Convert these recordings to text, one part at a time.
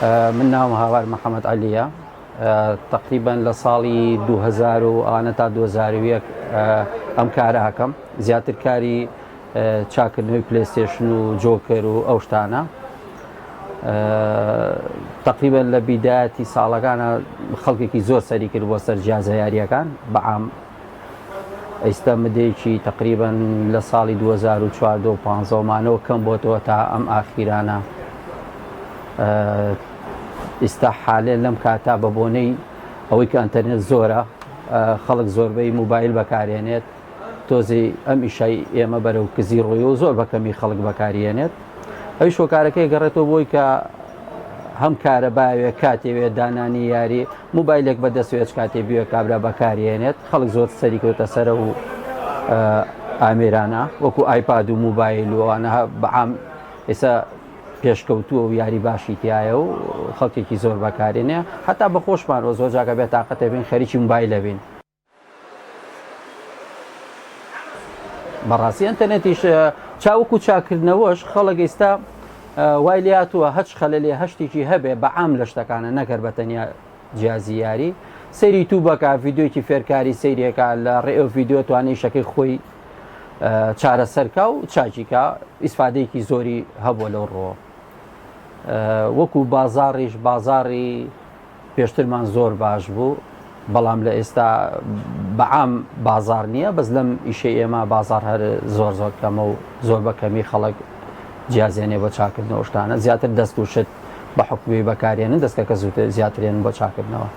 من ناوم هاوار محەممەد عەلیە تقریبا لە ساڵی 2000 و ئەوانە تا 2001 ئەم کارە ئەکەم زیاتر کاری چاکردنەوەی پلەیستێشن و جۆکەر و ئەو شتانە تقریبا لە بیدایەتی ساڵەکانە خەڵکێکی زۆر سەری کرد بۆ سەر جیازە یاریەکان بەعام ئیستا مدەیەکی تقریبا لە ساڵی 2014 و 15 مانەوە کەم بۆتەوە تا ئەم ئاخیرانە ئیستا حالێن لەم کاتا بە بۆنەی ئەوەی کە ئەتەرنێت زۆرە خەڵک زۆربەی موبایل بەکارێنێت تۆزی ئەم ئیشای ئێمە بەرەو کزی ڕۆی و زۆر بەکەمی خەڵک بەکاریێنێت ئەویش هۆکارەکەی گەڕێتەوە بۆی کە هەم کارەباوێ کاتێوێ دانانی یاری موبایلێک بەدەست وێچ کاتێ بوێ کابرا بەکارێنێت خەڵک زۆر سەری کەوتە سەرە و ئامێرانە وەکو ئایپاد و موبایل و ئەوانە بەعام ئێستا پێشکەوتووە و یاری باشی تایە و خەڵکێکی زۆر بەکارێنێ هەتا بە خۆشمانەوە زۆر جاکە بێ تاقەتێ بین خەریکی موبایلە بین. بەڕاستی ئەتەرنێتیش چاوەکو چاکردنەوەش خەڵک ئێستا وای لاتووە هەچ خەلەلێ هەشتێکی هەبێ بە عام لە شتەکانە نەکەر بە تەنیا جیازی یاری سەیری تو بەکە ڤیددیوکی فێرکاری سەیرێکە لە ڕێ ئەو ڤیددیو توانێ شەکەی خۆی چارەسەرکا و چاکیکە ئیسفادەیەکی زۆری هەبووە لەو ڕۆ وەکو بازاڕیش بازاڕی پێشترمان زۆر باش بوو بەڵام لە ئێستا بەعام بازار نییە بەس لەم ئیشەی ئێمە بازار هەر زۆر زۆر کەمە و زۆر بە کەمی خەڵک جیازێنێ بۆ چاکردنەوە شتانە زیاتر دەست و شت بە حکومی بەکارێنن دەستکەکە زووتر زیاترێن بۆ چاکردنەوە.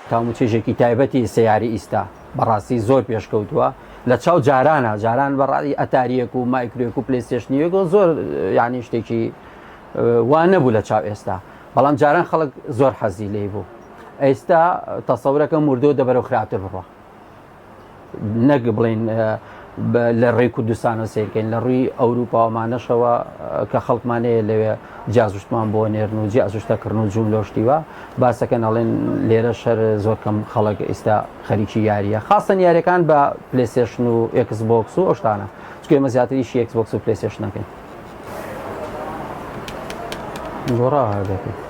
تام و چێژێکی تایبەتی سەیاری ئیستا بەڕاستی زۆر پێشکەوتووە لە چاو جارانە جاران بەڕای ئەتاریەک و مایکرۆیەک و پلەیستێشنیەک و زۆر یعنی شتێکی وا نەبوو لە چاو ئێستا بەڵام جاران خەڵک زۆر حەزی لێی بوو ئێستا تەسەورەکە مردۆ دەبەرەو خراپتر بڕە نەک بڵین لە ڕێی کوردستانەوە سیرکەین لە ڕووی ئەوروپاوەمانەشەوە کە خەڵکمانەیە لەوێ جیازشتمان بۆ نێرن و جیازشتە کڕن و جوم لۆشتیوە باسەکەن ئەڵێن لێرە شەر زۆر کەم خەڵک ئیستا خەریکی یاریە خاستن یاریەکان بە پلەیستێشن و ئێکس بۆکس و ئەوشتانە چونکە ئێمە زیاتریشی ئێکس بۆکس و پلەیستێشن نەکەین گۆڕا دەکەین.